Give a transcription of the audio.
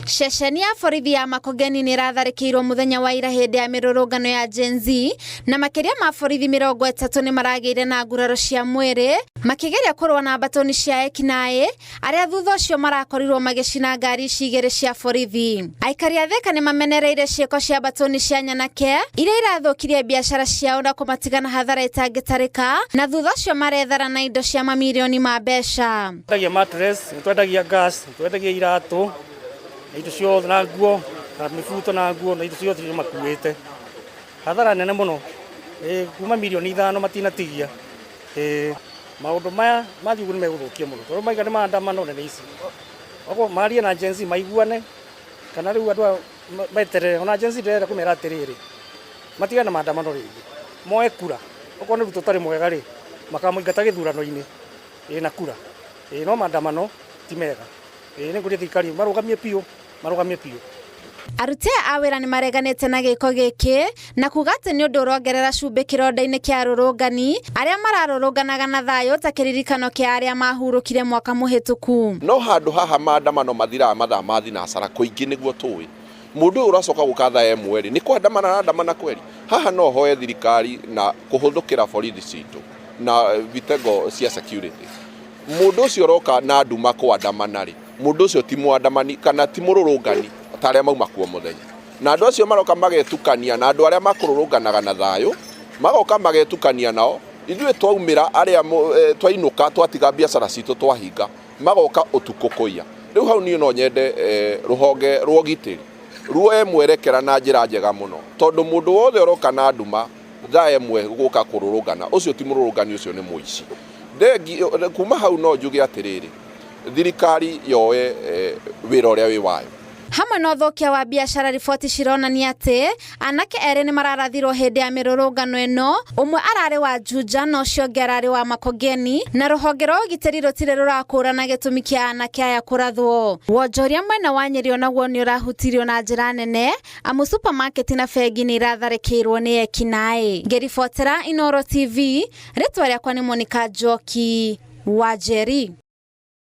Ceceni ya borithi ya Makongeni nĩ ĩratharĩkĩirwo mũthenya wa ira hĩndĩ ya mĩrũrũngano ya Gen Z, na makĩria ma borithi 30 nĩ maragĩire na nguraro cia mwĩrĩ makĩgeria kũrũa na mbatũni cia ekinaĩ arĩa thutha ũcio marakorirwo magĩcina ngari ici igĩrĩ cia borithi. Aikari a Thika nĩ mamenereire ciĩko cia mbatũni cia nyanake iria irathũkirie biacara ciao na kũmatiga na hathara ĩtangĩtarĩka, na thutha ũcio marethara na indo cia mamirioni ma mbeca. Twendagia mattress, nĩtwendagia gas, nĩtwendagia iratũ, na indo ciothe na nguo, na mĩbuto na nguo na indo ciothe iria makuĩte. Hathara nene mũno, ĩĩ kuma mirioni 5 matinatigia. Ĩĩ maũndũ maya mathiĩ ũguo nĩ megũthũkia mũno tondũ maiga nĩ maandamano nene ici. Okorwo marie na Gen Z maiguane kana rĩu andũ aya meterere ona Gen Z ndĩrenda kũmera atĩrĩrĩ, matigane na maandamano rĩngĩ, moe kura, okorwo nĩ Ruto ũtarĩ mwega rĩ, makamũingata gĩthurano-inĩ. Ĩĩ na kura. Ĩĩ no maandamano ti mega. Ĩĩ nĩ ngũria thirikari marũgamie biũ, marũgamie biũ. Aruti aya a wĩra nĩ mareganĩte na gĩko gĩkĩ na kuga atĩ nĩ ũndũ ũrongerera cumbĩ kĩronda-inĩ kĩa arũrũngani arĩa mararũrũnganaga na thayũ ta kĩririkano kĩa arĩa mahurũkire mwaka mũhĩtũku. No handũ haha maandamano mathiraga mathaa ma thinacara kũingĩ nĩguo tũĩ mũndũ ũyũ ũracoka gũka thaa 1 rĩ, nĩ kwandamana arandamana kweri? Haha no hoe thirikari na kũhũthũkĩra borithi citũ na vitengo cia security. Mũndũ ũcio ũroka na nduma kwandamana rĩ, mũndũ ũcio ti mwandamani kana ti mũrũrũngani ta arĩa mauma kuo mũthenya. Na andũ acio maroka magetukania na andũ arĩa makũrũrũnganaga na thayũ, magoka magetukania nao, ithuĩ twaumĩra arĩa twainũka twatiga biacara citũ twahinga, magoka ũtukũ kũiya. Rĩu hau niĩ no nyende rũhonge rwa ũgitĩri ruoe mwerekera na njĩra njega mũno, tondũ mũndũ wothe ũroka na nduma thaa 1 gũka kũrũrũngana, ũcio ti mũrũrũngani, ũcio nĩ mũici. Thengi, kuma hau no njuge atĩrĩrĩ, thirikari yoe wĩra ũrĩa wĩ wayo. Hamwe na ũthũkia wa biacara, riboti cironania atĩ anake erĩ nĩ mararathirwo hĩndĩ ya mĩrũrũngano ĩno, ũmwe ararĩ wa Juja na ũcio ũngĩ ararĩ wa Makongeni, na rũhonge rwa ũgitĩri rũtirĩ rũrakũrana gĩtũmi kĩa anake aya kũrathwo. Wonjoria mwena wa Nyĩrĩ onaguo nĩ ũrahutirio na njĩra nene amu supermarket na bengi nĩ iratharĩkĩirwo nĩ ekinaĩ. Ngĩribotera Inooro TV, rĩtwa rĩakwa nĩ Monica Njoki wa Njeri.